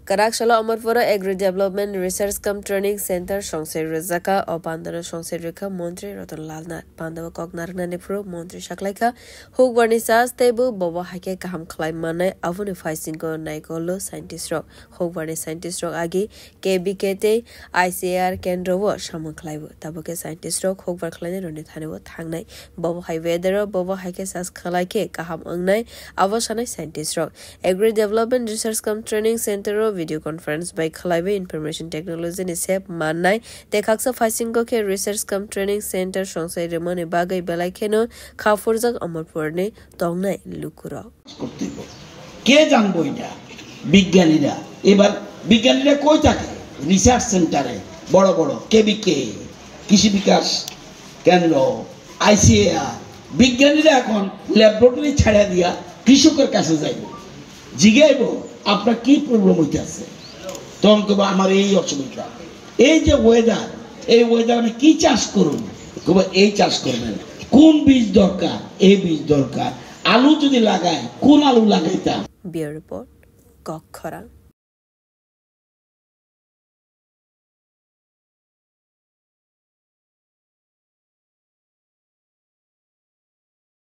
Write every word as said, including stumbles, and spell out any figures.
Kwrak salo Amarpuro Agri Development Research cum Training Center songsai rwjakha. O bandano songsai rwkha Montri Ratan Lal Nath. Bandao kok narwknani phuru Montri saklaikha, hukbarni chas teibo bobo haikhe kaham khlai mannai, aboni phaisingo naikolo scientist rok. Hukbarni scientist rok agi K B K tei I C A R kendro o samung khlaibo. Tabukhe scientist rok hukbar khlainai rokni thani o thangnai. Bobo hai weather o bobo haikhe chas khlaikhe kaham wngnai, abo sanai scientist rok. Agri Development Research cum Training Center o video conference bai khlaiwi information technology ni sep mannai tei khaksa phaisingo khe Research cum Training Center songsai rwmani bagwi belai kheno kha phurjak Amarpurni tongnai lukurok. করতে হবে। কে জানবো এটা? বিজ্ঞানীরা। এবার বিজ্ঞানীরা কই থাকে? রিসার্চ সেন্টারে, বড় বড় কেবিকে, কৃষি বিকাশ কেন্দ্র, আইসিএআর। বিজ্ঞানীরা এখন ল্যাবরেটরি ছাড়া দিয়া কৃষকের কাছে যাইব, জিগাইব, আপনার কি প্রবলেম হইতেছে? তখন কব, আমার এই অসুবিধা। এই যে ওয়েদার, এই ওয়েদার আমি কি চাষ করব? কব, এই চাষ করবেন। কোন বীজ দরকার? এই বীজ দরকার। আলু যদি লাগাই, কোন আলু লাগাইতাম? Bureau Report, Kok Khorang.